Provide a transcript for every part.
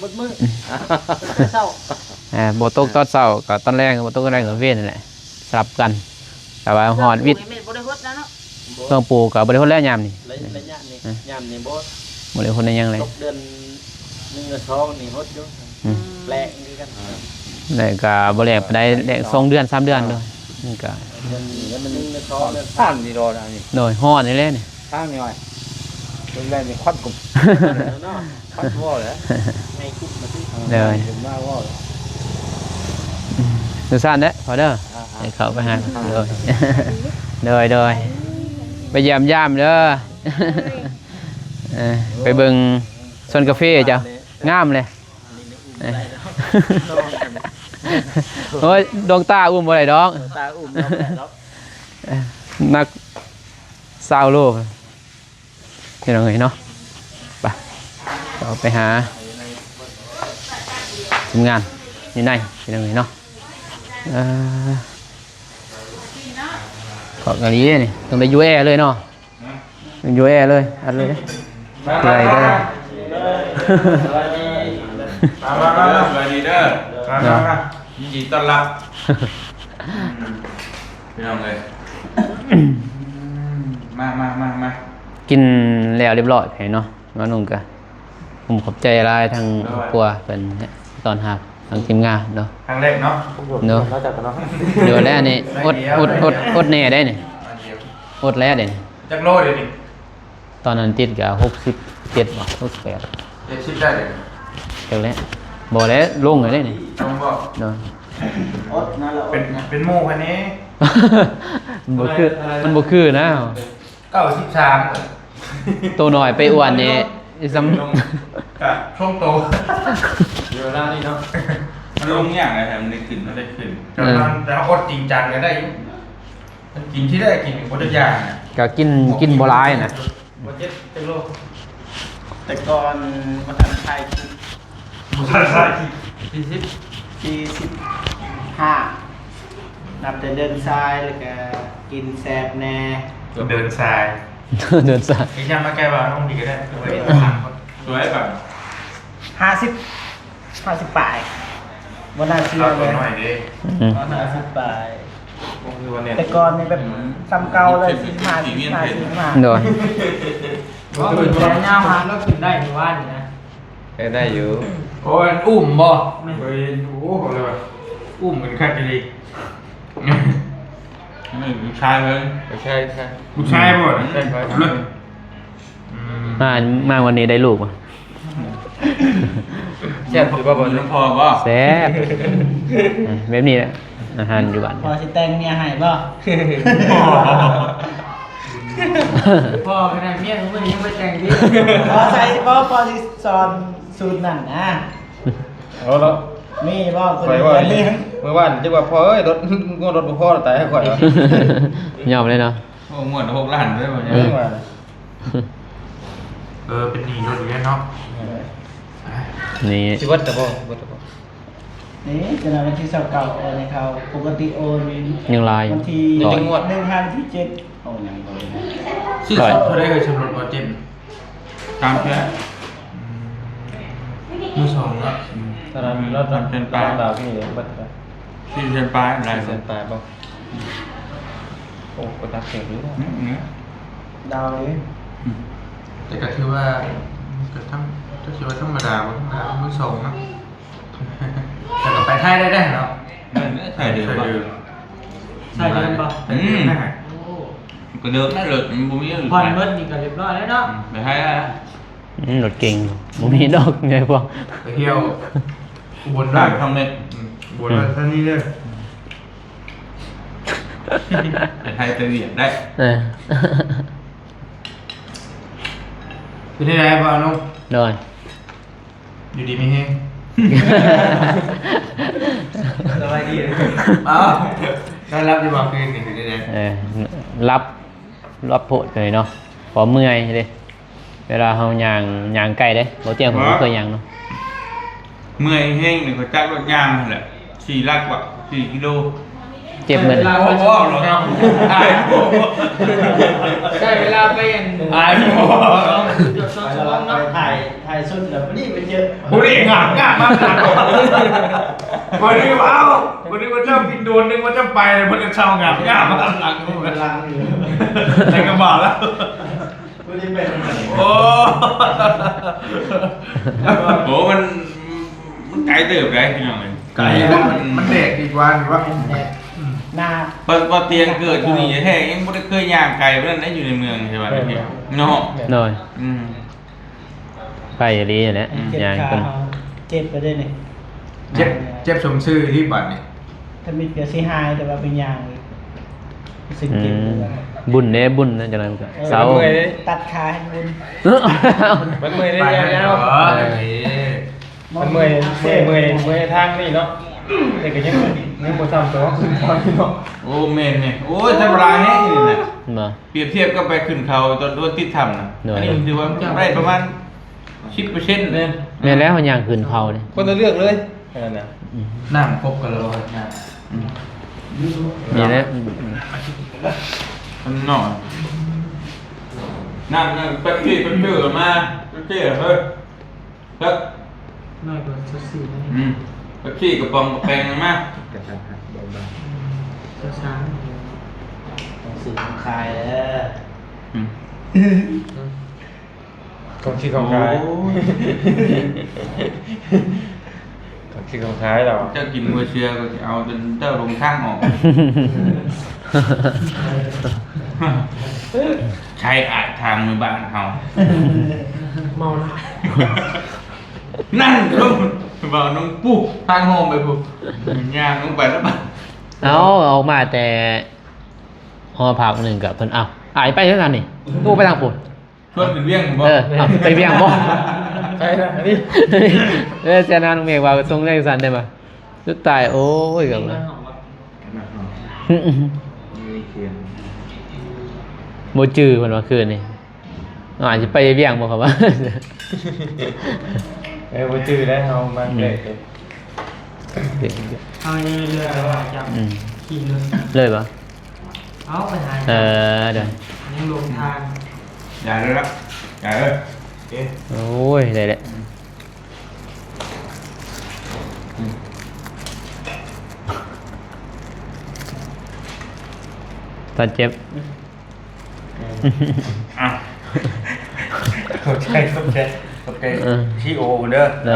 ເບິດມື້ ເຊົ້າ ເອີ ບໍ່ຕົກຕອນເຊົ້າກໍຕອນແລງ ບໍ່ຕົກຕອນແລງກໍເວັນນັ້ນແຫຼະ ສະຫຼັບກັນ. ແຕ່ວ່າຮອດວິດ ເຄື່ອງປູກນີ້ບໍ່ໄດ້ຫົດແລ້ວເນາະ ເຄື່ອງປູກກໍບໍ່ໄດ້ຫົດແລ້ວຍາມນີ້ ໄລ ໄລຍະນີ້ ເອີ ຍາມນີ້ບໍ່ ບໍ່ໄດ້ຫົດໄດ້ຫຍັງເລີຍ. ຕົກເດືອນໜຶ່ງເດືອນສອງນີ້ຫົດຢູ່ ອືມ ແລງຄືກັນ ແລງກໍບໍ່ແລງປານໃດ ແລງສອງເດືອນສາມເດືອນ ໂດຍ ມັນກໍ ເດືອນໜຶ່ງເດືອນສອງເດືອນສາມ ຮ້ອນນີ້ດອກອັນນີ້ ໂດຍ ຮ້ອນນີ້ແຫຼະນີ້ ທາງນີ້ວ່າ ເປັນແລງນີ້ຄວັນກຸມ ເນາະ ຄວັນບໍ່ແຫຼະ ໃຫ້ກຸມມາຕິ ເອີ ມາບໍ່ແຫຼະ ອືມ ຢູ່ຊັ້ນເດ້ພໍ່ເດີ ອ່າໆ ໃຫ້ເຂົ້າໄປຫາ ອ່າໆ ໂດຍ ໂດຍ ໂດຍ ໄປຢ້ຽມຢາມເດີ ໂດຍ ເອີ ໄປເບິ່ງສວນກາເຟເຈົ້າ ງາມເລີຍ ເອີ ໂອ້ຍ ດວງຕາອຸ້ມບໍ່ໄດ້ດອກ ດວງຕາອຸ້ມບໍ່ໄດ້ດອກ ເອີ ໜັກຊາວໂລ ພີ່ນ້ອງເອີຍເນາະ ໄປ ເຮົາໄປຫາທີມງານຢູ່ໃນ ພີ່ນ້ອງເອີຍເນາະ ເອີ ເພາະກະດີນີ້ ຕ້ອງໄດ້ຢູ່ແອເລີຍເນາະ ຢູ່ແອເລີຍ ອັດເລີຍ ເພື່ອໃຫ້ເດີ ສະບາຍດີ ມາໆໆ ສະບາຍດີເດີ ມາໆໆ ຍິນດີຕ້ອນຮັບ ອືມ ພີ່ນ້ອງເອີຍ ມາໆໆໆ ກິນແລ້ວຮຽບຮ້ອຍເນາະ ມານຸ່ງກະ ຂອບໃຈຫຼາຍທາງຄອບຄົວເພິ່ນຕ້ອນຮັບ ທາງທີມງານເນາະ ຄັ້ງແລກເນາະ ເນາະ ເນາະ ຢູ່ແລ້ວນີ້ ອົດ ອົດ ອົດ ອົດແນ່ໄດ໋ນີ້ ອົດແລ້ວເດ໋ນີ້ ຈັກໂລເດ໋ນີ້ ຕອນນັ້ນຕິດກະຫົກສິບເຈັດບໍ່ ຫົກສິບແປດ ເຈັດສິບໄດ້ເດ໋ ຈັກແລ້ວ ບໍ່ແລ້ວ ລົງແລ້ວເດ໋ນີ້ ລົງບໍ່ ໂດຍ ອົດນະ ເປັນ ເປັນໝູ່ເພິ່ນນີ້ ມັນບໍ່ຄື ມັນບໍ່ຄືນະ ເກົ້າສິບສາມ ໂຕນ້ອຍໄປອ້ວນນີ້ ອີ່ສ່ຳ ກະຊ່ວງໂຕ ເວລານີ້ເນາະ ມັນລົງຍາກນະ ແຕ່ມັນໄດ້ຂຶ້ນ ມັນໄດ້ຂຶ້ນ ແຕ່ວ່າ ເອີ ແຕ່ວ່າອົດຈິງຈັງກໍໄດ້ຢູ່ ມັນກິນທີ່ໄດ້ກິນບໍ່ໄດ້ຢ່າງນະ ກໍກິນ ກິນບໍ່ຫຼາຍນະ ບໍ່ເຈັດຈັກໂລ ແຕ່ກ່ອນບໍ່ທັນຖ່າຍຄລິບ ບໍ່ທັນຖ່າຍຄລິບ ສີ່ສິບ ສີ່ສິບຫ້າ ນັບແຕ່ເດີນສາຍ ແລ້ວກະກິນແຊບແດ່ ເດີນສາຍ ເດີນສາຍ ອີກຢ່າງມາແກ້ວ່ານ້ອງດີກໍໄດ້ ສວຍແບບ ຫ້າສິບ ຫ້າສິບປາຍ ບໍ່ໜ້າເຊື່ອເລີຍ ຕອນນ້ອຍເດ້ ອືມ ຫ້າສິບປາຍ ແຕ່ກ່ອນນີ້ແບບ ອືມ ສ່ຳເກົ່າເລີຍ ສີ່ສິບຫ້າ ສີ່ສິບຫ້າ ສີ່ສິບຫ້າ ໂດຍ ບໍ່ເປັນຍາວຫາ ລາວຂຶ້ນໄດ້ມື້ວານນີ້ນະ ເອີ ໄດ້ຢູ່ ໂອ້ຍ ອຸ້ມບໍ່ ແມ່ນ ໂອ້ຍ ໂອ້ ເຂົາເລີຍວ່າ ອຸ້ມກັນຄັກອີ່ຫຼີ ນີ້ລູກຊາຍເພິ່ນ ໃຊ່ ໃຊ່ ລູກຊາຍບໍ່ ໃຊ່ ໃຊ່ ອືມ ມາ ມາວັນນີ້ໄດ້ລູກບໍ່ ແຊບຢູ່ບໍ່ ບໍ່ ນ້ອງພໍ່ບໍ່ ແຊບ ເອີ ແບບນີ້ແຫຼະ ອາຫານຢູ່ບ້ານ ພໍ່ຊິແຕ່ງເມຍໃຫ້ບໍ່ ພໍ່ຂະໜາດເມຍຜູ້ນີ້ຍັງບໍ່ແຕ່ງຕິ ພໍ່ໃສ່ບໍ່ ພໍ່ຊິສອນສູດນັ້ນນະ ເອົາລະ ມີບໍ່ ຂ້ອຍວ່າ ມື້ວານຈັ່ງວ່າ ພໍ່ເອີຍ ລົດ ງົວລົດບໍ່ພໍ ຕາຍໃຫ້ຂ້ອຍ ຍອມເລີຍເນາະ ໂອ້ ງວດຫົກລ້ານເລີຍບໍ່ ເອີ ເອີ ເປັນໜີ້ລົດອີກແລ້ວເນາະ ນີ້ ຊິເບິດແລ້ວບໍ່ ເບິດແລ້ວບໍ່ ນີ້ຈະໄດ້ວັນທີຊາວເກົ້າໂອນໃຫ້ເຂົາ ປົກກະຕິໂອນ ຍັງຫຼາຍ ວັນທີ ຍັງງວດ ໜຶ່ງ ຫາວັນທີເຈັດ ໂອນຍັງບໍ່ໄດ້ ຊື້ເຂົ້າເທົ່າໃດເອີຍ ສຳລັບບໍ່ເຈັດ ສາມແສນ ອືມ ມືສອງເນາະ ອືມ ຕະຫຼາດ ຕະຫຼາດ ຕະຫຼາດ ສາມແສນປາຍ ຕະຫຼາດດາວທີ່ເບິດ ສີ່ແສນປາຍ ຫຼາຍ ສີ່ແສນປາຍບໍ່ ໂອ້ ກໍໜັກເຕີບຢູ່ ອືມ ດາວເດ້ ອືມ ແຕ່ກໍຖືວ່າ ກໍທຳ ກໍຖືວ່າທຳມະດາບໍ່ ທຳມະດາ ມືສອງເນາະ ແຕ່ກໍໄປໄທໄດ້ເດ້ເນາະ ແມ່ນເດ້ ໄທເດີມ ໄທເດີມ ໄທເດີມບໍ່ ອືມ ໂອ້ ກໍເດີມນັ້ນເລີຍ ມັນບໍ່ມີ ຜ່ອນເບິດນີ້ກໍຮຽບຮ້ອຍແລ້ວເນາະ ອືມ ໄປໄທໄດ້ ອືມ ລົດເກັ່ງ ບໍ່ມີດອກໃຫຍ່ພວກ ໄປທ່ຽວອຸບົນເດີ ທາງເມັດ ອືມ ອຸບົນ ອືມ ທາງນີ້ເດີ ໄປໄທໄປຫວຽດໄດ້ ເອີ ເປັນໄດ້ບໍ່ນ້ອງ ໂດຍ ຢູ່ດີມີແຮງ ສະບາຍດີ ອ້າວ ນອນຫຼັບຢູ່ບໍ່ຄືນນີ້ ເປັນໄດ້ ເອີ ຫຼັບ ຫຼັບໂພດເລີຍເນາະ ເພາະເມື່ອຍເດ້ ເວລາເຮົາຍ່າງ ຍ່າງໄກເດ້ ບໍ່ຕຽງເພິ່ນບໍ່ເຄີຍຍ່າງເນາະ ເມື່ອຍແຮງນີ້ກໍຈັກລົດຍ່າງຫັ້ນແຫຼະ ສີ່ຫຼັກວ່າ ສີ່ກິໂລ ເຈັບເໝິດ ໂອ້ໂຫ ໃຊ້ເວລາໄປອັນ ອາຍ ເກືອບສອງຊົ່ວໂມງເນາະ ໄປຖ່າຍ ຖ່າຍ ສຸດແລ້ວ ມື້ນີ້ໄປເຈີ ຜູ້ນີ້ງາມໆ ມາຫຼັງ ບໍ່ໄດ້ເວົ້າ ບໍ່ໄດ້ວ່າເຈົ້າບິນໂດນ ນຶກວ່າເຈົ້າໄປ ແລ້ວເພິ່ນກໍເຊົາງາມໆ ມາຫຼັງ ຫຼັງຢູ່ ໃສ່ກະເປົາແລ້ວ ບໍ່ໄດ້ໄປທາງໃດ ໂອ້ ໂອ້ ມັນ ມັນໄກເຕີບໃດພີ່ນ້ອງເອີຍ ໄກ ມັນແດກດີກວ່ານີ້ວະ ແມ່ນແດກ ອືມ ໜ້າ ເພາະວ່າຕຽງເກີດຢູ່ນີ້ແທ້ ຍັງບໍ່ໄດ້ເຄີຍຍ່າງໄກປານນັ້ນໃດ ຢູ່ໃນເມືອງໃດວ່າ ແມ່ນ ເນາະ ໂດຍ ອືມ ໄປອີ່ຫຼີແຫຼະ ເຈັບ ຍ່າງ ຂາ ເຈັບໄປເດ້ນີ້ ເຈັບ ເຈັບສົມຊື່ອີ່ຫຼີບາດນີ້ ທຳອິດກໍຊິຫາຍ ແຕ່ວ່າໄປຍ່າງ ຮູ້ສຶກເຈັບ ອືມ ບຸນເດ້ ບຸນນະ ຈັ່ງນັ້ນກໍ ເອີ ເຊົາ ຕັດຂາໃຫ້ບຸນ ມັນເມື່ອຍເດ້ ໄປ ຍາວໆ ເອີ ເອີ ມັນເມື່ອຍ ເມື່ອຍ ເມື່ອຍ ເມື່ອຍທາງນີ້ເນາະ ແຕ່ກໍຍັງ ຍັງບໍ່ຊ່ຳຕົວຂຶ້ນເຂົາຢູ່ເນາະ ໂອ້ ແມ່ນແຮງ ໂອ້ຍ ທຳມະດາແຮງນີ້ນະ ບໍ່ ປຽບທຽບກັບໄປຂຶ້ນເຂົາຕອນ ຕອນຕິດຖ້ຳນະ ໂດຍ ອັນນີ້ຖືວ່າໄດ້ປະມານສິບເປີເຊັນ ແມ່ນ ແມ່ນແລ້ວ ເຮົາຍ່າງຂຶ້ນເຂົາເດ້ ຄົນລະເລື່ອງເລີຍ ອັນນັ້ນນະ ອືມ ນ້ຳຄົບກັນແລ້ວ ນ້ຳ ອືມ ນີ້ແຫຼະ ອືມ ນ້ຳ ນ້ຳ ນ້ຳ ເປັບຊີ ເປັບຊີ ມາ ເປັບຊີ ເຮີ້ຍ ເອີ ນ້ອຍກວ່າຊາວສີ່ນະ ອືມ ເປັບຊີກະປ໋ອງບັກແປງມາ ອືມ ຊາວສາມ ຂອງຊື້ຂອງຂາຍເດີ ອືມ ຂອງຊື້ຂອງຂາຍ ໂອ້ ຍ ຂອງຊື້ຂອງຂາຍລາວ ເຈົ້າກິນຫົວເສືອ ຂ້ອຍຊິເອົາຈົນເຈົ້າລົງທາງອອກ ໃຊ້ອາດທາງໃນບ້ານເຮົາ ເມົາລະ ນັ້ນ ເວົ້ານ້ອງປູ້ ທາງຫ້ອງໄປພຸ້ນ ຍ່າງລົງໄປແລ້ວ ເອົາ ອອກມາແຕ່ຫໍພັກໜຶ່ງ ກໍເພິ່ນ ເອົ້າ ອ້າຍໄປທາງນັ້ນນີ້ ໂອ້ ໄປທາງພຸ້ນ ຊວນຂຶ້ນວຽງບໍ ເອີ ເອົາ ໄປວຽງບໍ ໄປນະ ອັນນີ້ ເອີ ເສຍໜ້ານ້ອງເມກວ່າ ສົ່ງຈັ່ງຊັ້ນໄດ້ບໍ່ ສຸດທ້າຍ ໂອ້ຍ ກໍ ບໍ່ຈື່ເພິ່ນວ່າຄືນນີ້ ອາດຊິໄປວຽງບໍ່ ເຂົາວ່າ ເອີ ບໍ່ຈື່ໄດ້ ເຮົາມາເລີຍ ເຮົາຍັງເລີຍ ອືມ ຂີ່ເລີຍ ເລີຍບໍ່ ເອົາໄປຫາ ເອີ ເດີ ຍັງລົງທາງ ຢ່າເລີຍລະ ຢ່າເລີຍ ໂອເຄ ໂອ້ຍ ໄດ້ແຫຼະ ອືມ ຕອນເຈັບ ອືມ ອ່ະ ຂອບໃຈ ຂອບໃຈ ຂອບໃຈ ເອີ ຊີອີໂອເດີ ໄດ້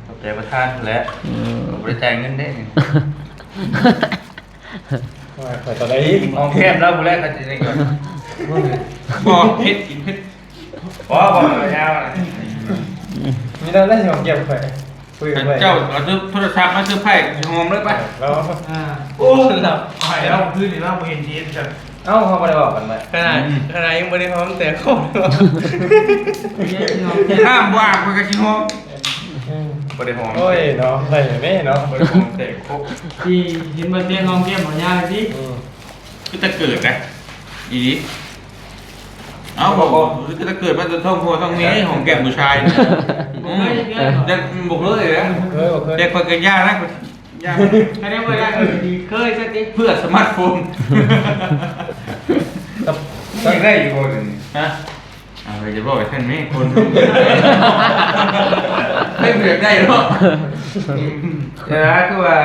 ຂອບໃຈປະທານແຫຼະ ອືມ ບໍ່ໄດ້ຈ່າຍເງິນເດ້ ວ່າຂ້ອຍຕອນໃດ ຫອມແກ້ມລາວຜູ້ແລກ ຂ້ອຍຊິໄດ້ກ່ອນ ບໍ່ ເຮັດກິນເຮັດ ບໍ່ ບໍ່ ບໍ່ຍາວ ມີແນວໃດຫອມແກ້ມຂ້ອຍ ຄຸຍກັນໄວ້ ເຈົ້າເອົາໂທລະສັບມາເຊີໄພ ຊິຫອມເລີຍໄປ ລາວ ອ່າ ໂອ້ ຫຼັບໄປແລ້ວ ຄືນນີ້ລາວບໍ່ເຫັນດີຊັ້ນ ເອົ້າ ເຮົາບໍ່ໄດ້ເວົ້າກັນໄວ້ ຂະໜາດ ອືມ ຂະໜາດຍັງບໍ່ໄດ້ຫອມແຕ່ຄົບ ນ້ຳບໍ່ອາບ ຂ້ອຍກໍຊິຫອມ ອືມ ບໍ່ໄດ້ຫອມ ໂອ້ຍເນາະ ໄດ້ແມ່ເນາະ ບໍ່ໄດ້ຫອມແຕ່ຄົບ ທີ່ເຫັນວ່າແຕ່ຫອມແກ້ມບໍ່ຍາວຊິ ອືມ ຄືແຕ່ເກີດນະ ອີ່ຫຼີ ເອົ້າ ບໍ່ ບໍ່ ຄືແຕ່ເກີດມາແຕ່ທ້ອງພໍ່ທ້ອງແມ່ ຫອມແກ້ມຜູ້ຊາຍ ບໍ່ເຄີຍ ອືມ ເລີຍເນາະ ແຕ່ບໍ່ເຄີຍເລີຍ ບໍ່ເຄີຍ ບໍ່ເຄີຍ ແຕ່ຂ້ອຍກໍຢ້ານນະ ຢ້ານ ຄັນວ່າຢ້ານກໍຊິເຄີຍຊະຕິ ເພື່ອສະມາດໂຟນ ຢາກໄດ້ຢູ່ບໍ່ເດ ຮະ? ອ່າ ໄປຈະບອກໃຫ້ເພິ່ນແມ່ຄົນ ໄດ້ເພື່ອຢາກໄດ້ເນາະ ເອີ ຄືວ່າ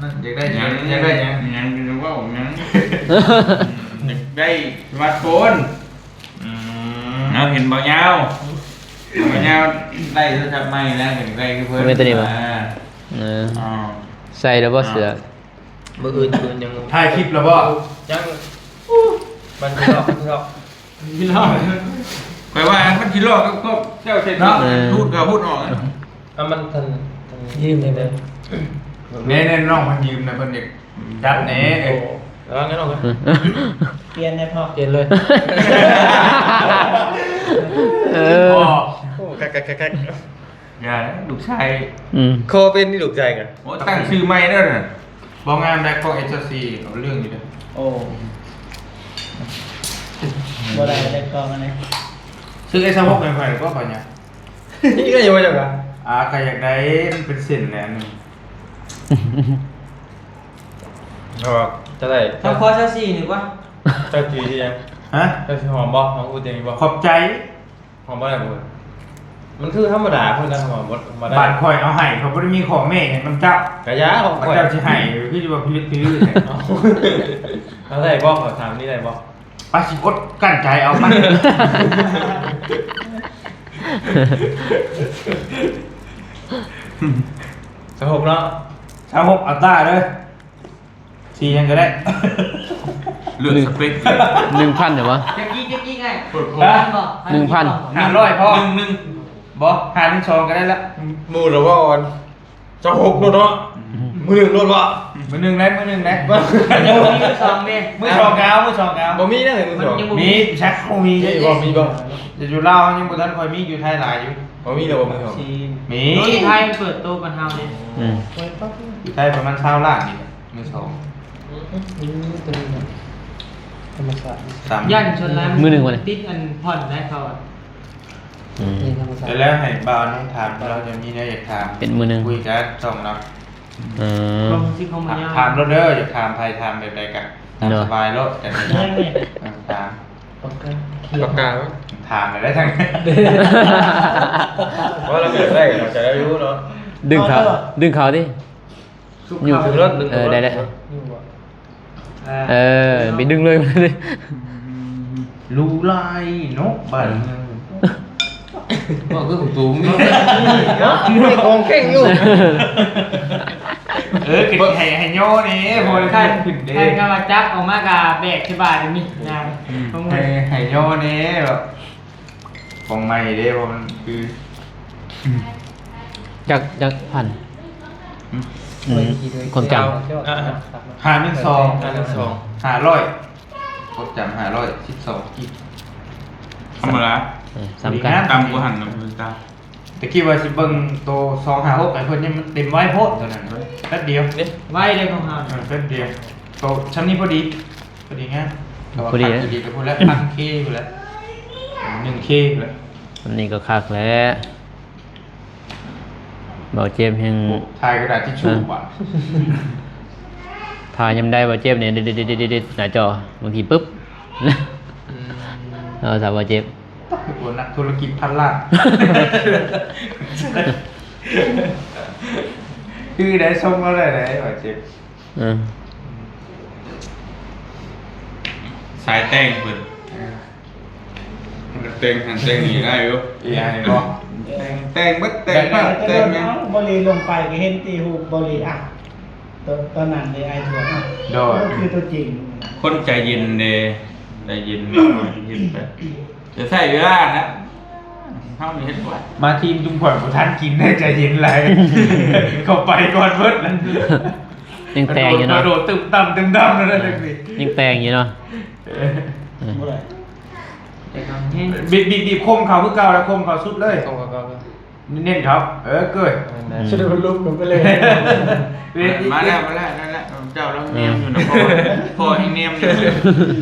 ນັ້ນ ຢາກໄດ້ຫຍັງ ຢາກໄດ້ຫຍັງ ຫຍັງ ຈະເວົ້າຫຍັງ ຢາກໄດ້ສະມາດໂຟນ ອືມ ເຮົາເຫັນບ່າວຍາວ ບ່າວຍາວໄດ້ໂທລະສັບໃໝ່ແລ້ວ ຢາກໄດ້ຄືເພິ່ນ ແມ່ນໂຕນີ້ບໍ່? ອ່າ ເອີ ໃສ່ແລ້ວບໍ່ເສື້ອ? ມື້ອື່ນຄືນຍັງ ຖ່າຍຄລິບແລ້ວບໍ່? ຍັງ ມັນຊິລອກ ມັນຊິລອກ ຂ້ອຍວ່າມັນຊິລອກ ກໍເຈົ້າໃສ່ເນາະ ຮູດກໍຮູດອອກ ເອົາມັນທັນ ຢືມໄດ້ບໍ່? ແນ່ໆ ນ້ອງເພິ່ນຢືມນະ ເພິ່ນຢາກຈັດແນ່ ເອີ ລະວັງກັນອອກ ປ່ຽນໄດ້ພໍ່ ປ່ຽນເລີຍ ເອີ ໂອ້ ຄັກໆໆໆ ຢ່າເລີຍ ລູກຊາຍ ອືມ ຂໍເປັນລູກຊາຍກັນ ໂອ້ ຕັ້ງຊື່ໃໝ່ເດີນະ ບໍ່ງາມໄດ໋ ຂອງເອັດຊາວສີ່ ເອົາເລື່ອງຢູ່ເດີ ໂອ້ ບໍ່ໄດ້ເດ້ ຂອງອັນນີ້ ຊື້ເອັດຊາວຫົກໃຫ້ຂ້ອຍບໍ່ ຂ້ອຍຫຍັງ ນີ້ກໍຍັງບໍ່ຢາກ ອ່າ ກໍຢາກໄດ້ ມັນເປັນເສັ້ນແຫຼະ ອັນນີ້ ເພາະວ່າຈະໄດ້ ເຮົາຂໍຊາວສີ່ນີ້ກວ່າ ເຈົ້າຈື່ຊິຫຍັງ? ຮະ? ເຈົ້າຊິຫອມບໍ່? ເຮົາຮູ້ຈັ່ງນີ້ບໍ່? ຂອບໃຈ. ຫອມບໍ່ໄດ້ບໍ່? ມັນຄືທຳມະດາພຸ້ນນະ ວ່າບໍ່ ບໍ່ໄດ້ ບາດຂ້ອຍເອົາໃຫ້ ຂ້ອຍບໍ່ໄດ້ມີຂໍ້ແມ້ຫຍັງນຳເຈົ້າ ກະຢ່າຂອງຂ້ອຍ ເຈົ້າຊິໃຫ້ ຄືຊິວ່າພິລຶກພິລືແທ້ ເອົາໄດ້ບໍ່? ຂ້ອຍຖາມນີ້ໄດ້ບໍ່? ປາ ຊິອົດກັ້ນໃຈເອົາໄປ ຊາວຫົກເນາະ ຊາວຫົກ ເອົາຕາເດີ. ສີຫຍັງກໍໄດ້ ເລືອກສະເປັກ ໜຶ່ງພັນ ເດີວະ ຈັກກີ້ ຈັກກີ້ໄງ ເປີດໂພ ພັນບໍ່? ໜຶ່ງພັນ ຫ້າຮ້ອຍພໍ ໜຶ່ງ ໜຶ່ງ ບໍ່ ຫ້າໜຶ່ງສອງກໍໄດ້ລະ ໝູ່ລະເວົ້າອັນ ຊາວຫົກໂລດເນາະ ອືມ ມືໜຶ່ງໂລດບໍ່? ມືໜຶ່ງໄດ້ ມືໜຶ່ງໄດ້ ຍັງບໍ່ມີມືສອງເດ້ ມືສອງກໍເອົາ ມືສອງກໍເອົາ ບໍ່ມີນະ ມືສອງ ຍັງບໍ່ມີ ມີ ຊັກບໍ່ມີ ມີບໍ່ ມີບໍ່? ແຕ່ຢູ່ລາວຍັງບໍ່ທັນຄ່ອຍມີ ຢູ່ໄທຫຼາຍຢູ່ ບໍ່ມີແລ້ວບໍ່ ມືສອງ ມີ ຢູ່ໄທມັນເປີດໂຕກວ່າເຮົາເດ້ ອືມ ຢູ່ໄທປະມານຊາວລ້ານນີ້ແຫຼະ ມືສອງ ອືມ ຕົວນີ້ນະ ທຳມະຊາດ ສາມ ຢ້ານສ່ວນຫຼາຍ ມືໜຶ່ງວ່ານີ້ ຕິດອັນຜ່ອນໄດ້ເຂົາ ອືມ ນີ້ທຳມະຊາດ ແລ້ວໃຫ້ບ່າວນຸ່ງຖາມ ລາວຈະມີແນວຢາກຖາມ ເປັນມືໜຶ່ງ ຄຸຍກັນຊ່ອງລາວ ອືມ ເບິ່ງຊິເຂົ້າມາຍາມ ຖາມໂລດເດີ ຢາກຖາມໃຜຖາມແບບໃດກໍຕາມສະບາຍໂລດ ຈັດໃຫ້ ເອີ ຖາມ ປາກກາ ປາກກາ ຖາມໄດ້ທັງ ເວົ້າລະເກີດໄດ້ກໍເຂົ້າໃຈໄດ້ຢູ່ເນາະ ດຶງເຂົ້າ ດຶງເຂົ້າຕິ ຢູ່ເທິງລົດ ເອີ ໄດ້ແລ້ວ ຢູ່ບໍ່? ເອີ ໄປດຶງເລີຍ ຮູ້ຫຼາຍເນາະ ບ້ານເມືອງ ເວົ້າຄືຂອງຕູເນາະ ມີຂອງແຂງຢູ່ ເອີ ຂຶ້ນໃຫ້ ໃຫ້ຍໍແດ່ ພໍໄດ້ຂຶ້ນເດ້ ຄັນວ່າຈັບອອກມາກໍແບກສະບາຍນີ້ ອືມ ໃຫ້ ໃຫ້ຍໍແດ່ ແບບ ຂອງໃໝ່ເດ້ ເພາະມັນຄື ຈັກ ຈັກພັນ? ອືມ ຄວາມຈຳ ຫ້າໜຶ່ງສອງ ຫ້າໜຶ່ງສອງ ຫ້າຮ້ອຍ ຄວາມຈຳ ຫ້າຮ້ອຍສິບສອງກີບ ທຳມະດາ ເອີ ສ່ຳກັນ ຕ່ຳກວ່າຫັ້ນນະ ຕາ ແຕ່ຄິດວ່າຊິເບິ່ງໂຕສອງຫ້າຫົກ ໃຫ້ເພິ່ນ ຍັງມັນເຕັມໄວໂພດ ໂຕນັ້ນ ແປັບດຽວ ໄວເດ້ຂອງເຮົາ ເອີ ແປັບດຽວ ໂຕຊ່ຳນີ້ພໍດີ ພໍດີງາມ ພໍດີ ດີກໍພຸ້ນແຫຼະ ພັນເຄພຸ້ນແຫຼະ ໜຶ່ງເຄພຸ້ນແຫຼະ ອັນນີ້ກໍຄັກແລ້ວ ບ່າວເຈັບແຮງ ໂອ້ ຖ່າຍກະດາດທິດຊູ່ ເອີ ບາດ ຖ່າຍຍາມໃດບ່າວເຈັບນີ້ ດິດໆໆໆ ໜ້າຈໍ ບາງທີປຶບ ອືມ ເອົາຊະບ່າວເຈັບ ໂອ້ ນັກທຸລະກິດພັນລ້ານ ຄືໄດ້ຊົມເຮົາໄດ້ໃດ ບ່າວເຈັບ ເອີ ສາຍແຕ່ງເພິ່ນ ເອີ ແຕ່ງຫັ້ນແຕ່ງນີ້ໄດ້ຢູ່ ເອໄອບໍ່ ແຕ່ງ ແຕ່ງເບິດ ແຕ່ງພາບ ແຕ່ງຫຍັງ ເອົາ ບໍ່ລີລົງໄປກໍເຫັນແຕ່ຮູບບໍ່ລີ ອ່ະ ຕອນ ຕອນນັ້ນເດ ອ້າຍທວນ ອ່ະ ໂດຍ ຄືຕົວຈິງ ຄົນໃຈເຢັນເດ ໃຈເຢັນ ເຮັດໄປ ຈະໃຊ້ເວລານະ ເຮົານີ້ເຮັດບໍ່ໄດ້ ມາທີມຈຸມຂ້ອຍບໍ່ທັນກິນເດ້ ໃຈເຢັນຫຼາຍ ເຂົ້າໄປກ່ອນເບິດລະ ຍັງແຕ່ງຢູ່ເນາະ ກະໂດດຕຶ້ມຕ່ຳຕຶ້ມຕ່ຳຢູ່ເນາະ ຍັງແຕ່ງຢູ່ເນາະ ເອີ ບໍ່ໄດ້ ບີບ ບີບ ບີບ ຄົມເຂົ້າຄືເກົ່າ ແລ້ວຄົມເຂົ້າສຸດເລີຍ ຄົມເຂົ້າເລີຍ ເນັ້ນເຂົ້າ ເອີ ເກີດ ແມ່ນໆ ສະດຸດຫຼຸບລົງໄປເລີຍ ມາແລ້ວ ມາແລ້ວ ນັ້ນແຫຼະ ເຈົ້າລອງແນມຢູ່ນະ ພໍ່ ພໍ່ແຮງແນມຢູ່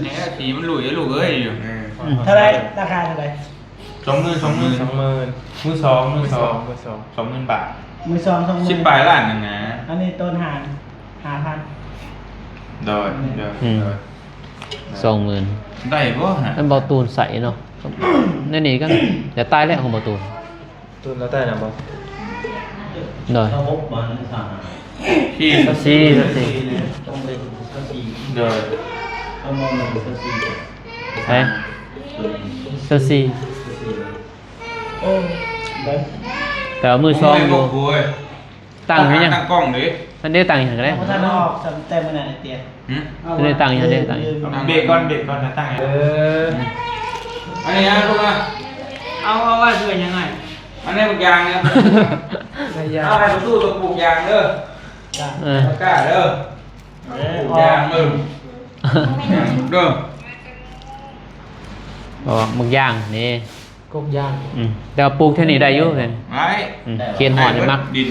ແໜ ສີມັນຫຼຸຍ ລູກເອີຍ ຢູ່ ເອີ ເທົ່າໃດ? ລາຄາເທົ່າໃດ? ສອງໝື່ນ ສອງໝື່ນ ສອງໝື່ນ ມືສອງ ມືສອງ ມືສອງ ສອງໝື່ນບາດ ມືສອງ ສອງໝື່ນ ສິບປາຍລ້ານໜຶ່ງນະ ອັນນີ້ຕົ້ນຫາງ ຫ້າພັນ ໂດຍ ໂດຍ ອືມ ໂດຍ ສອງໝື່ນ ໄດ້ບໍ່ຫະ? ມັນບໍ່ຕູນໃສ່ເນາະ ແນວນີ້ກໍຈະຕາຍແລ້ວຂອງບໍ່ຕູນ ຕູນລາວໃຕ້ນະບໍ່? ໂດຍ ຊາວຫົກບໍ່ ຫຼື ຊາວຫ້າ? ສີ່ ຊາວສີ່ ຊາວສີ່ ໂດຍ ຊາວສີ່ ຊາວສີ່ ເອີ ຊາວສີ່ ຊາວສີ່ ໂອ້ ໄດ້ ແຕ່ວ່າມືສອງຢູ່ ໂອ້ຍ ຕັ້ງໃຫ້ຫຍັງ? ຕັ້ງກ້ອງເດ້ ທັນໄດ້ຕັ້ງໃຫ້ຫຍັງກໍໄດ້ ບໍ່ທັນອອກ ແຕ່ມື້ນັ້ນໄອ້ເຕ້ຍ ຫຶ? ທັນໄດ້ຕັ້ງໃຫ້ຫຍັງ ໄດ້ຕັ້ງ ເບກກ່ອນ ເບກກ່ອນ ຕັ້ງໃຫ້ ເອີ ອັນນີ້ນະ ເອົາ ເອົາໄວ້ເພື່ອຫຍັງໄງ? ອັນນີ້ບັກຢາງນະ ໄດ້ຢາງ ເອົາໃຫ້ປະຕູຕົວປູກຢາງເດີ ເອີ ປາກາເດີ ເອີ ປູກຢາງເດີ ເດີ ອອກບັກຢາງນີ້ ກົກຢາງ ອືມ ແຕ່ວ່າປູກແຖວນີ້ໄດ້ຢູ່ ໄດ້ ອືມ ເຂດຮ້ອນມັກ ດິນ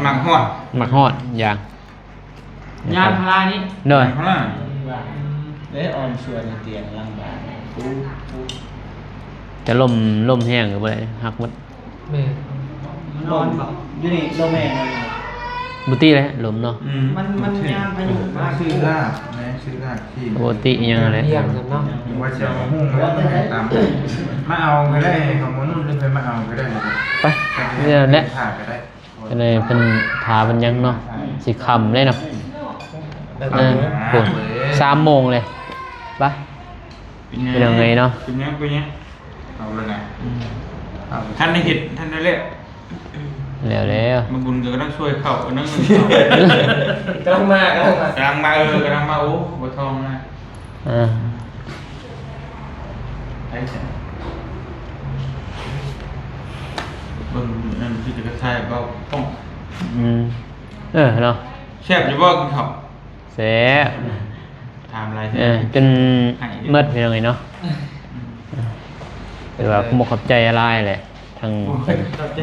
ມັກຮ້ອນ ມັກຮ້ອນຢາງ ຢາງພາລານີ້ ໂດຍ ຢາງພາລາ ອືມ ເດ້ ອ້ອມສວນຕຽງຫຼັງບ້ານ ປູກ ປູກ ແຕ່ລົມ ລົມແຮງກໍບໍ່ໄດ້ ຫັກໝົດ ແມ່ນ ມັນຮ້ອນບໍ່? ຢູ່ນີ້ລົມແຮງບໍ່? ບໍ່ຕິແຫຼະ ລົມເນາະ. ອືມ ມັນ ມັນຍາມພາຍຸມາ ຊື້ລາບນະ ຊື້ລາບຊີ້ນ ບໍ່ຕິຫຍັງແຫຼະ ຫຍັງວ່າຊິເອົາມາຫຸ່ງແລ້ວໃຫ້ຕຳ ມາເອົາກໍໄດ້ ເຂົາມານຸ່ນ ຫຼື ໃຜມາເອົາກໍໄດ້ ໄປ ນີ້ແຫຼະ ຖ້າກໍໄດ້ ກໍເລີຍເພິ່ນຖ້າເພິ່ນຍັງເນາະ ຊິຄ່ຳແລ້ວເນາະ. ເອີ ໂອ້ ສາມໂມງເລີຍ ໄປ ເປັນຫຍັງ ເປັນຫຍັງເອີຍເນາະ ເປັນຫຍັງ ເປັນຫຍັງ ເອົາແລ້ວນະ ອືມ ເອົາ ທັນໄດ້ເຮັດ ທັນໄດ້ແລ້ວ ແລ້ວແລ້ວ ມາບຸນກໍກຳລັງຊ່ວຍເຂົ້າ ກຳລັງມາ ກຳລັງມາ ກຳລັງມາ ເອີ ກຳລັງມາ ໂອ້ ບໍ່ທ້ອງນະ ອ່າ ໃຜຊັ້ນ ເບິ່ງນັ້ນຄືຈະກະຊາຍເວົ້າປ້ອງ ອືມ ເອີ ເນາະ ແຊບຢູ່ບໍ່ກິນເຂົ້າ? ແຊບ ຖາມຫຼາຍເທື່ອ ເອີ ຈົນໝົດພີ່ນ້ອງເອີຍເນາະ ອືມ ຖືວ່າຂໍຂອບໃຈຫຼາຍແຫຼະ ທັງ ໂອ້ຍ ຂອບໃຈ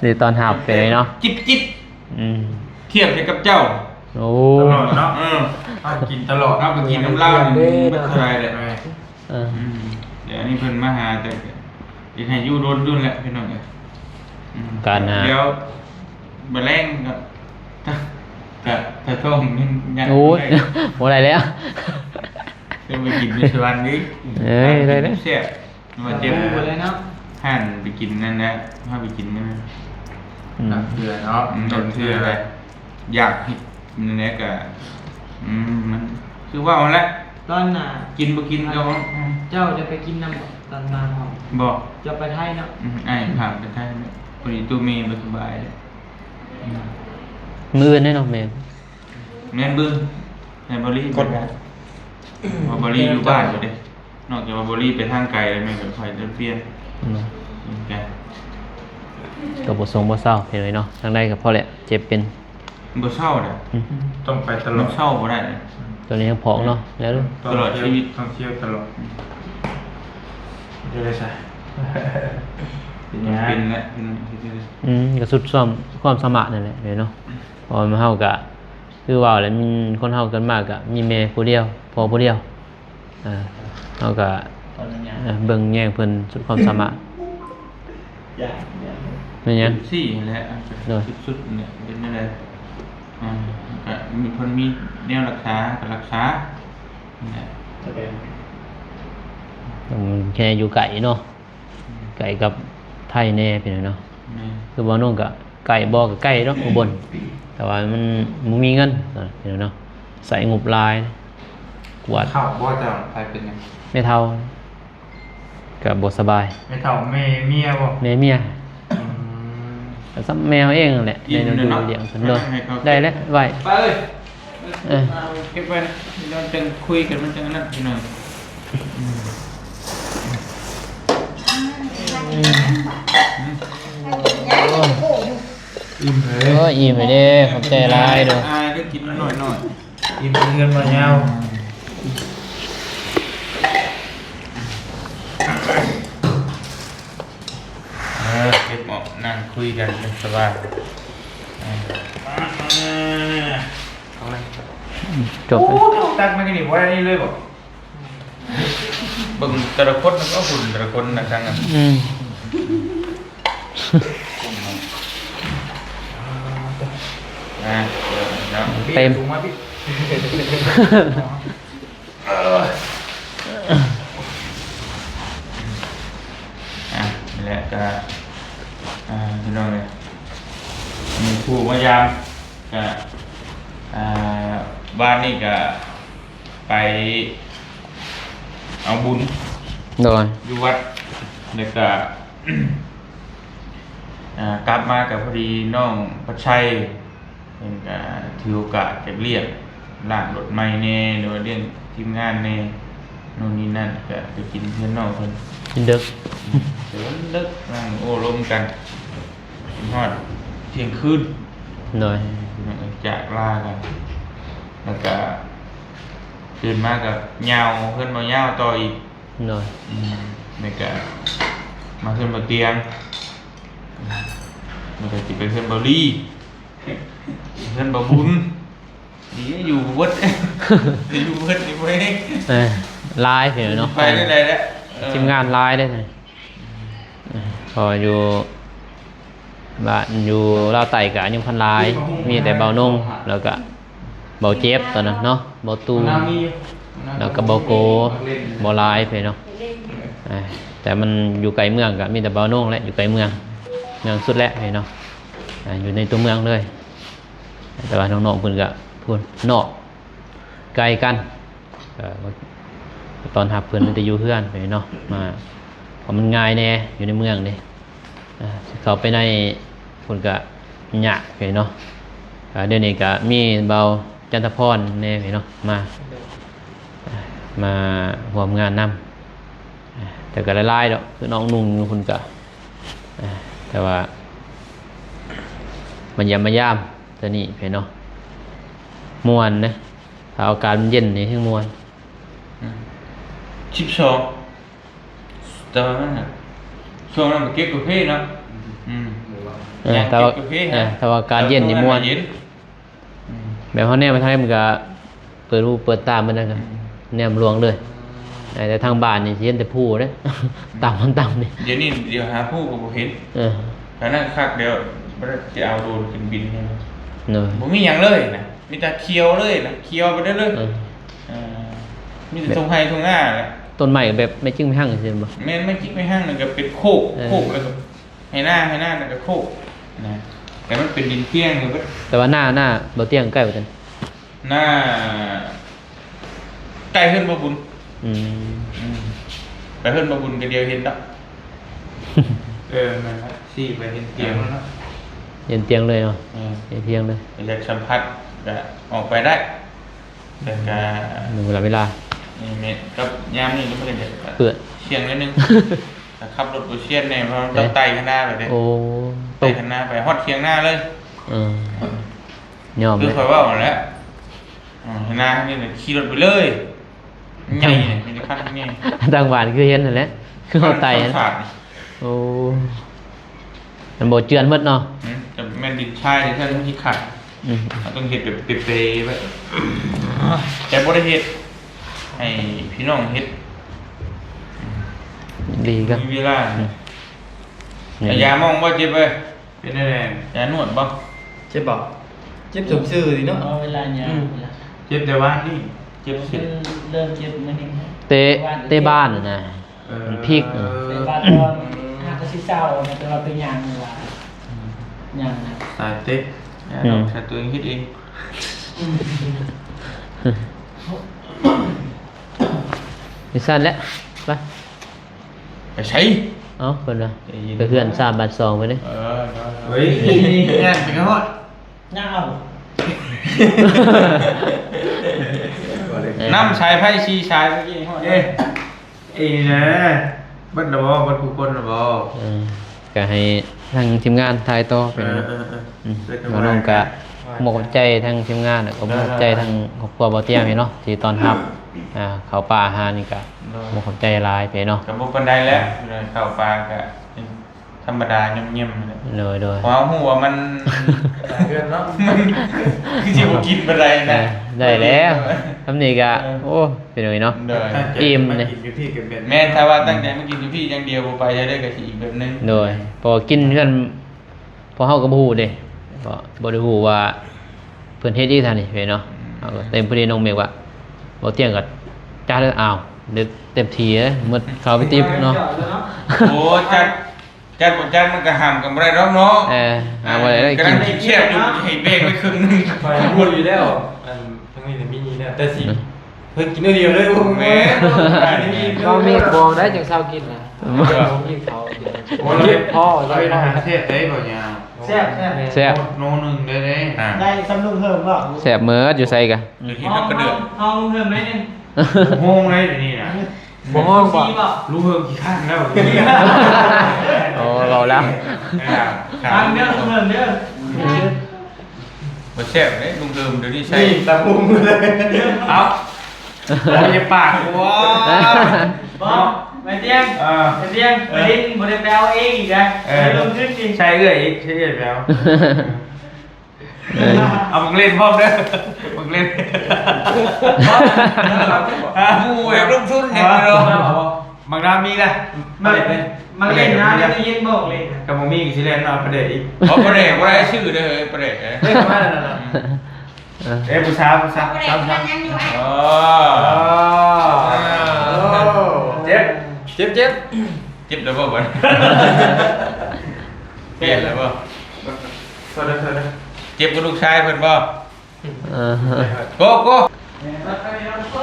ທີ່ຕ້ອນຮັບເປັນເນາະ ຈິບໆ ອືມ ທຽບໃສ່ກັບເຈົ້າ ໂອ້ ຕະຫຼອດເນາະ ເອີ ເຮົາກິນຕະຫຼອດ ເຮົາໄປກິນນຳລາວນີ້ ເບິດເທົ່າໃດແຫຼະ ເອີ ອືມ ດຽວນີ້ເພິ່ນມາຫາ ແຕ່ຢາກໃຫ້ຢູ່ດົນຢູ່ແຫຼະພີ່ນ້ອງເອີຍ ອືມ ການຫາ ດຽວມື້ແລງກໍ ກໍ ກໍຖ້າທ້ອງຍັງ ຍັງ ໂອ້ຍ ບໍ່ໄດ້ແລ້ວ ເປັນໄປກິນຢູ່ສະຫວັນນີ້ ເອີຍ ໄດ້ເດ້ ແຊບ ວ່າເຈັບ ບໍ່ໄດ້ເນາະ ຫັ້ນໄປກິນນັ້ນແຫຼະ ພາໄປກິນນັ້ນ ອືມ ນັບເທື່ອເນາະ ອືມ ນັບເທື່ອ ຢາກເຮັດແນວໃດກໍ ອືມ ມັນຄືເວົ້າຫັ້ນແຫຼະ ຕອນໜ້າ ກິນບໍ່ກິນກໍ ອືມ ເຈົ້າຈະໄປກິນນຳ ຕອນມາພ້ອມ ບໍ່ ເຈົ້າໄປໄທເນາະ ອືມ ອ້າຍພາໄປໄທເນາະ ພໍດີໂຕແມ່ບໍ່ສະບາຍເດ້ ອືມ ມື້ອື່ນເດ້ເນາະ ແມ່ນ ແມ່ນມື້ ໃຫ້ບໍລີ ກົດ ເພາະບໍລີຢູ່ບ້ານຢູ່ເດ້ ນອກຈາກວ່າບໍລີໄປທາງໄກແລ້ວ ແມ່ນກໍຄ່ອຍຈະປ່ຽນ ອືມ ກັນ ກໍບໍ່ສົ່ງບໍ່ເຊົາເຫັນເລີຍເນາະ ທາງໃດກໍພໍແຫຼະ ເຈັບເປັນ ບໍ່ເຊົາເດ້ ອືມ ຕ້ອງໄປຕະຫຼອດ ມັນເຊົາບໍ່ໄດ້ເດ້ ຕອນນີ້ຍັງຜອງເນາະ ແລ້ວຕະຫຼອດຊີວິດ ຕ້ອງທ່ຽວຕະຫຼອດ ອືມ ເຮັດໄດ້ຊະ ເປັນຫຍັງ ເປັນແຫຼະ ເປັນ ເຮັດໄດ້ ອືມ ກໍສຸດຄວາມ ຄວາມສາມາດນັ້ນແຫຼະເນາະ ເພາະວ່າເຮົາກໍ ຄືວ່າແຫຼະ ມີຄົນເຮົາເກີດມາກໍມີແມ່ຜູ້ດຽວ ພໍ່ຜູ້ດຽວ ເອີ ເຮົາກໍ ເອີ ເບິ່ງແຍງເພິ່ນສຸດຄວາມສາມາດ ແມ່ນຫຍັງ ຊີ້ແຫຼະ ໂດຍ ສຸດໆ ນີ້ເປັນແນວໃດ ອ່າ ກໍມີ ເພິ່ນມີແນວຮັກສາກໍຮັກສາ ນີ້ແຫຼະ ອືມ ແຄ່ຢູ່ໄກເນາະ ໃກ້ກັບໄທແດ່ພີ່ນ້ອງເນາະ ແມ່ນ ຄືບໍ່ນ້ອງກະໃກ້ບໍ່ ກະໃກ້ເນາະ ອຸບົນ ແຕ່ວ່າມັນບໍ່ມີເງິນພີ່ນ້ອງເນາະ ໃຊ້ງົບຫຼາຍ ກວດ ເຖົ້າບໍ່ເຈົ້າ ໃຜເປັນຫຍັງ ແມ່ເຖົ້າ ກະບໍ່ສະບາຍ ແມ່ເຖົ້າແມ່ເມຍບໍ່ ແມ່ເມຍ ອືມ ກະສ່ຳແມ່ເຮົາເອງນັ້ນແຫຼະ ໄດ້ດູລ້ຽງເພິ່ນ ໂດຍ ໄດ້ແລ້ວໄວ້ ໄປເອີຍ ເອີ ເກັບໄວ້ນະ ດຽວຈັ່ງຄຸຍກັນ ມັນຈັ່ງອັນນັ້ນພີ່ນ້ອງ ອືມ ອີ່ມເລີຍ ໂອ້ຍ ອີ່ມເລີຍເດ້ ຂອບໃຈຫຼາຍເດີ ອາຍກໍກິນໜ້ອຍໆ ອີ່ມເຮືອນມາຍາວ ເອີ ເກັບເອົາ ນັ່ງຄຸຍກັນສະບາຍ ເອົາເລີຍ ຈົບ ໂອ້ ຕັກມາກິນນີ້ບໍ່ໄດ້ນີ້ເລີຍບໍ່? ເບິ່ງແຕ່ລະຄົນນະ ກໍຫຸ່ນແຕ່ລະຄົນນະ ທາງນັ້ນ ອືມ ອ່າ ເນາະ ເຕັມ ອ່າ ນີ້ແຫຼະກະ ອ່າ ພີ່ນ້ອງເອີຍ ມີຜູ້ມາຢາມກະ ອ່າ ວານນີ້ກະໄປເອົາບຸນ ໂດຍ ຢູ່ວັດ ແລ້ວກະ ອ່າ ກັບມາກະພໍດີນ້ອງພັດໄຊ ເພິ່ນກະຖືໂອກາດຈາກວຽກ ລ້າງລົດໃໝ່ແດ່ ຫຼືວ່າລ້ຽງທີມງານແດ່ ໂນ່ນນີ້ນັ້ນ ກະໄປກິນເຮືອນນ້ອງເພິ່ນ ກິນເດິກ ເດີກ ນັ່ງໂອ້ລົມກັນ ຮອດທ່ຽງຄືນ ໂດຍ ຈາກລາກັນ ແລ້ວກະຕື່ນມາກະຍາວເຮືອນບໍ່ຍາວຕໍ່ອີກ ໂດຍ ອືມ ແລ້ວກະມາເຮືອນບໍ່ຕຽງ ແລ້ວກະຊິໄປເຮືອນບໍ່ລີ ເຮືອນບໍ່ບຸນ ນີ້ຢູ່ເບິດ ຢູ່ເບິດນີ້ເວີຍ ເອີ ຫຼາຍເດີເນາະ ໄປໄດ້ແຫຼະ ເອີ ທີມງານຫຼາຍເດ້ ເອີ ພໍຢູ່ ບ້ານຢູ່ລາວໃຕ້ກໍອາຍຸພັນຫຼາຍ ມີແຕ່ເບົານົງ ແລ້ວກໍເບົາເຈັບຕອນນັ້ນເນາະ ເບົາຕູ່ ແລ້ວກໍເບົາໂກ ເບົາຫຼາຍໄປເນາະ. ອ່າ ແຕ່ມັນຢູ່ໄກເມືອງກໍມີແຕ່ເບົານົງແຫຼະ ຢູ່ໄກເມືອງ ເມືອງສຸດແຫຼະໄປເນາະ. ອ່າ ຢູ່ໃນຕົວເມືອງເລີຍ ແຕ່ວ່ານ້ອງໆເພິ່ນກໍພຸ້ນນອກ ໄກກັນ ເອີ ຕ້ອນຮັບເພິ່ນມີແຕ່ຢູ່ເຮືອນໄປເນາະ ມາ ເພາະມັນງ່າຍແດ່ຢູ່ໃນເມືອງເດ້. ອ່າ ຊິເຂົ້າໄປໃນພຸ້ນກະຍາກເດ້ເນາະ. ອ່າ ດຽວນີ້ກະມີເບົາຈັນທະພອນແດ່ເນາະ ມາ ມາຮ່ວມງານນຳ. ອ່າ ແຕ່ກະຫຼາຍໆດອກ ຄືນ້ອງນຸ່ງຢູ່ພຸ້ນກະ ອ່າ ແຕ່ວ່າມາຢ້ຽມມາຢາມ ຕອນນີ້ເນາະ ມ່ວນເດ້. ຖ້າອາກາດມັນເຢັນນີ້ແຮ່ງມ່ວນ. ອືມ ສິບສອງ ແຕ່ວ່າມັນ ຊ່ວງນັ້ນມັນເກັບກາເຟເນາະ. ອືມ ເອີ ແຕ່ວ່າ ເອີ ແຕ່ວ່າອາກາດເຢັນນີ້ມ່ວນ. ອືມ ແບບເຮົາແນມໄປທາງໃດມັນກະເປີດຫູເປີດຕາໝົດນະ ອືມ ແນມລວງເລີຍ. ເອີ ແຕ່ທາງບ້ານນີ້ຊິເຫັນແຕ່ພູເດ້ ອືມ ຕ່ຳມັນຕ່ຳນີ້. ດຽວນີ້ ດຽວຫາພູກໍບໍ່ເຫັນ. ເອີ ອັນນັ້ນຄັກ ດຽວບໍ່ໄດ້ຊິເອົາໂດຣນຂຶ້ນບິນ. ໂດຍ ບໍ່ມີຫຍັງເລີຍນະ. ມີແຕ່ຂຽວເລີຍນະ ຂຽວໄປເລີຍ. ເອີ ເອີ ມີແຕ່ທົ່ງໄຮ່ທົ່ງນາແຫຼະ. ຕົ້ນໄມ້ແບບໄມ້ຈິກໄມ້ຮັງຊີ້ບໍ່? ແມ່ນ ໄມ້ຈິກໄມ້ຮັງ ແລ້ວກໍເປັນໂຄກ ເອີ ໂຄກ ແລ້ວກໍໄຮ່ນາ ໄຮ່ນາ ແລ້ວກໍໂຄກນະ. ແຕ່ມັນເປັນດິນພຽງເບິດ. ແຕ່ວ່າໜ້າ ໜ້າບໍ່ຕຽງໃກ້ບໍ່ຈັ່ງ? ໜ້າ ໃກ້ເຮືອນບໍ່ບຸນ. ອືມ ອືມ ໄປເຮືອນບໍ່ບຸນກໍດຽວເຫັນດອກ. ເອີ ແມ່ນລະ ຊີ້ໄປເຫັນຕຽງແລ້ວເນາະ ເຫັນຕຽງເລີຍເນາະ. ເອີ ເຫັນຕຽງເລີຍ ຢາກສຳຜັດກໍອອກໄປໄດ້. ແຕ່ກໍ ເວລາ ເວລາ ນີ້ແມ່ນ ກັບຍາມນີ້ມັນກໍຈະເປື້ອນ ສ່ຽງໜ້ອຍໜຶ່ງ. ແຕ່ຂັບລົດບໍ່ສ່ຽງແນ່ ເພາະວ່າຕ້ອງໄຕ່ຄະນາໄປເດ້. ໂອ້ ໄຕ່ຄະນາໄປຮອດຖຽງນາເລີຍ. ເອີ ຍອມ ຄືຂ້ອຍເວົ້າຫັ້ນແຫຼະ. ເອີ ນານີ້ນະຂີ່ລົດໄປເລີຍ ໃຫຍ່ ມີແຕ່ຄັນໃຫຍ່. ທາງບ້ານຄືເຫັນຫັ້ນແຫຼະ ຄືເຮົາໄຕ່ຫັ້ນ. ໂອ້ ມັນບໍ່ເຈື່ອນໝົດເນາະ. ອືມ ແຕ່ແມ່ນດິນຊາຍນີ້ ຖ້າມັນຊິຂັດ ອືມ ເຮົາຕ້ອງເຮັດແບບເປໆໄວ້. ແຕ່ບໍ່ໄດ້ເຮັດ ໃຫ້ພີ່ນ້ອງເຮັດ ດີກໍມີເວລາ. ອືມ ຢາມອງບໍ່ເຈັບເອີຍ? ເປັນແນວໃດ? ຢານວດບໍ່? ເຈັບບໍ່? ເຈັບສົມຊື່ນີ້ເນາະ. ເວລາຍາມ ອືມ ເຈັບແຕ່ວານນີ້ ເຈັບເສຍ ເລີ່ມເຈັບມື້ນີ້. ເຕະ ເຕະບານນະ ເອີ ມັນພິກ. ເຕະບານຕອນຫ້າກະຊິເຊົານະ ແຕ່ວ່າໄປຍ່າງວ່າ ອືມ ຍ່າງນະ ສາຍເຕະ ອືມ ສາຍຕົວເອງເຮັດເອງ. ຈັ່ງຊັ້ນແຫຼະ ໄປ. ໄປໃສ? ເອົ້າ ເພິ່ນວ່າ ໄປເຮືອນສາມບ້ານສອງໄປເດ້. ເອີ ເອີ ເອີ ເອີ ຍ່າງໄປກໍຮອດ ຍ່າງເອົາ ເອີ ນ້ຳສາຍໄຟສີ່ສາຍເມື່ອກີ້ຮອດ. ເອີ ເອີ ເອີ ເບິດແລ້ວບໍ່? ເບິດທຸກຄົນແລ້ວບໍ່? ເອີ ກໍໃຫ້ທາງທີມງານຖ່າຍຕໍ່ໄປ. ເອີ ເນາະ ເອີ ເອີ ອືມ ເອີ ມານ້ອງກະ ຂອບໃຈທາງທີມງານ ແລ້ວກໍຂອບໃຈທາງຄອບຄົວບໍ່ຕຽງເນາະ ທີ່ຕ້ອນຮັບ ອ່າ ເຂົ້າປາອາຫານນີ້ກະ ໂດຍ ຂອບໃຈຫຼາຍເນາະ. ກໍບໍ່ປານໃດແຫຼະ ເອີ ເຂົ້າປາກະທຳມະດາ ຍ່ຳໆ. ໂດຍ ໂດຍ ເພາະເຮົາຮູ້ວ່າມັນ ເດືອນເນາະ ມັນຄືຊິບໍ່ກິນປານໃດນະ. ເອີ ໄດ້ແລ້ວ ເອີ ສ່ຳນີ້ກະ ເອີ ໂອ້ ເປັນຫຍັງເນາະ ໂດຍ ອີ່ມເດ້. ແມ່ນ ຖ້າວ່າຕັ້ງໃຈມາກິນຢູ່ພີ້ຢ່າງດຽວ ບໍ່ໄປໃສເລີຍ ກໍຊິອີກແບບໜຶ່ງ. ໂດຍ ເພາະວ່າກິນເຮືອນ ພວກເຮົາກໍບໍ່ຮູ້ເດ້ ເພາະບໍ່ໄດ້ຮູ້ວ່າເພິ່ນເຮັດອີ່ທ່ານນີ້ເນາະ. ອືມ ເຮົາກໍເຕັມ ພໍດີນ້ອງເມກວ່າ ບໍ່ຕຽງກໍຈັດ. ອ້າວ ເຕັມທີ່ເລີຍ ໝົດເຂົ້າໄປຕິບເນາະ. ໂອ້ ຈັດ ຈັດບໍ່ຈັດມັນກໍຫ້າມກັນບໍ່ໄດ້ດອກເນາະ. ເອີ ຫາບໍ່ໄດ້ ກຳລັງກິນແຊບຢູ່ ໃຫ້ແບ່ງໄວ້ເຄິ່ງໜຶ່ງ. ຂ້ອຍຮູ້ຢູ່ແລ້ວ ອັນ ທາງນີ້ນະມີແລ້ວ ແຕ່ຊິ ອືມ ເພິ່ນກິນໜ້ອຍດຽວເລີຍ. ແມ່ນ ນ້ອງເມກບອກໄດ້ ຈັ່ງເຊົາກິນນະ. ບໍ່ ບໍ່ກິນເຂົ້າ ໂອ້ ເຈັບຄໍ ເຈັບຄໍ ເຮັດອາຫານແຊບໄດ໋ ບໍ່ຍາວ ແຊບ ແຊບ ແຊບ ໂນໜຶ່ງໄດ້ເດ້. ອ່າ ໄດ້ສ່ຳລຸງເຮີມບໍ່? ແຊບເໝິດ ຢູ່ໃສກະ ເຮັດໃຫ້ກະເດືອກ ຫ້ອງລຸງເຮີມໄດ້ໜຶ່ງ ໂຮງໄດ້ນີ້ນະ. ບໍ່ຮ້ອງບໍ່? ລູກເຮີມຂີ້ຄ້ານແລ້ວ. ໂອ້ ເວົ້າແລ້ວ ຟັງເດີ ເຮີມເດີ ບໍ່ແຊບເດ້ ລຸງເຮີມດຽວນີ້ໃສ່ ນີ້ຕຳບັກຫຸ່ງ. ເອົ້າ ໂອ້ຍ ຢ່າປາກ ໂອ້ຍ ບໍ່ ໄປຕຽງ ເອີ ໄປຕຽງ ເອີ ໄປຫຼິ້ນ ບໍ່ໄດ້ໄປເອົາເອງອີກນະ ເອີ ໄປລົງທຶນອີກ ໃສ່ເອື້ອຍອີກ ໃສ່ເອື້ອຍໄປເອົາ. ເອີ ເອົາບັກເຫຼັ້ນພ້ອມເດີ ບັກເຫຼັ້ນ ໝູ່ແບບລົງທຶນນີ້ເນາະ. ບັກນາມີນະ ມາເລີຍ ມັນເຫຼັ້ນຫາໃນຕູ້ເຢັນບໍ່ເຫຼັ້ນນະ ຄັນບໍ່ມີກໍຊິແລ່ນມາປາແດກອີກ. ບໍ່ ປາແດກບໍ່ໄດ້ຊື້ເດີເຮີຍ ປາແດກເອີຍ. ເອີ ປະມານນັ້ນນະ. ເອີ ເອີ ຜູ້ສາວ ຜູ້ສາວ ຜູ້ສາວ ຜູ້ສາວ. ອໍ ອໍ ເຈັບ ເຈັບ ເຈັບ ເຈັບແລ້ວບໍ່ບັດ? ປ່ຽນແລ້ວບໍ່? ໂທດເດີ ໂທດເດີ. ເຈັບກັບລູກຊາຍເພິ່ນບໍ່? ເອີ ໂກ ໂກ. ເພິ່ນ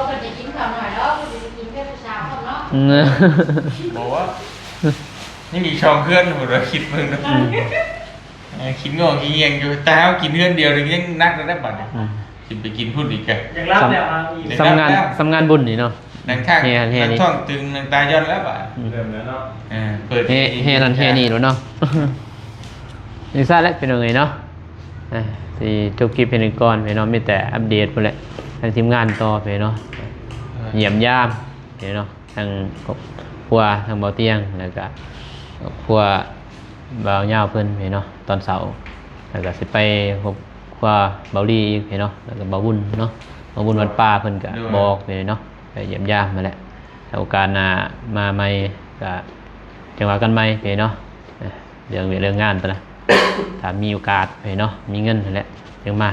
ຈະກິນຂ້າວໜ້ອຍດອກ ເພິ່ນຈະກິນແຕ່ຜູ້ສາວເນາະ. ອືມ ບໍ່ວ່າ ຍັງອີກສອງເຮືອນພຸ້ນວ່າ ຄິດເບິ່ງເນາະ. ອືມ ເອີ ຄິດງໍຄິດຫຍັງຢູ່ ແຕ່ເຮົາກິນເຮືອນດຽວນີ້ຍັງໜັກແລ້ວໄດ໋ບັດນີ້. ອືມ ຊິໄປກິນພຸ້ນອີກກະ ຢາກຫຼັບແລ້ວ ສຳງານ ສຳງານບຸນນີ້ເນາະ. ນັ່ງທາງ ແຫ່ ແຫ່ນີ້ ນັ່ງທ້ອງຕຶງ ນັ່ງຕາຢ່ອນແລ້ວບາດ. ອືມ ເລີ່ມແລ້ວເນາະ. ເອີ ເປີດ ແຫ່ ແຫ່ນັ້ນແຫ່ນີ້ໂລດເນາະ. ຈັ່ງຊັ້ນແຫຼະພີ່ນ້ອງເອີຍເນາະ. ອ່າ ຊິຈົບຄລິບພຽງນີ້ກ່ອນພີ່ນ້ອງ ມີແຕ່ອັບເດດພຸ້ນແຫຼະ ທາງທີມງານຕໍ່ພີ່ນ້ອງ ເອີ ຢ້ຽມຢາມພີ່ນ້ອງ ທັງຄອບຄົວ ທັງເບົາຕຽງ ແລ້ວກະຄອບຄົວບ່າວຍາວເພິ່ນພີ່ນ້ອງ ຕອນເຊົ້າ. ແລ້ວກະຊິໄປຄອບຄົວເບົາລີອີກພີ່ນ້ອງ ແລ້ວກະເບົາບຸນເນາະ ເບົາບຸນວັດປ່າເພິ່ນກະ ໂດຍ ບອກພີ່ນ້ອງ ໄປຢ້ຽມຢາມຫັ້ນແຫຼະ. ແລ້ວໂອກາດໜ້າມາໃໝ່ກະຈັ່ງວ່າກັນໃໝ່ພີ່ນ້ອງ ເລື່ອງວຽກເລື່ອງງານຕອນນະ ຖ້າມີໂອກາດພີ່ນ້ອງ ມີເງິນຫັ້ນແຫຼະ ຈັ່ງມາ.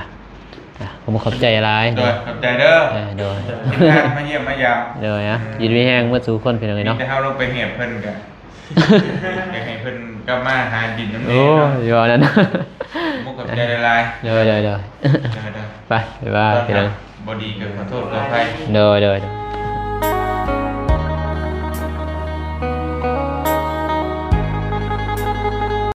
ອ່ະ ຂໍຂອບໃຈຫຼາຍ. ໂດຍ ຂອບໃຈເດີ. ເອີ ໂດຍ ມາຢ້ຽມມາຢາມ. ໂດຍ ອ່ະ ຢູ່ດີມີແຮງເບິດສູ່ຄົນພີ່ນ້ອງເອີຍເນາະ. ມີແຕ່ເຮົາລົງໄປຫຽບເພິ່ນກະ ຢາກໃຫ້ເພິ່ນກັບມາຫາດິນນຳແດ່. ໂອ້ ເນາະ ຢູ່ອັນນັ້ນ ຂອບໃຈຫຼາຍໆ. ໂດຍ ໂດຍ ໂດຍ ໂດຍ ໂດຍ. ໄປ ບາຍບາຍພີ່ນ້ອງ. ບໍ່ດີກໍຂໍໂທດຂໍອະໄພ. ໂດຍ ໂດຍ ໂດຍ.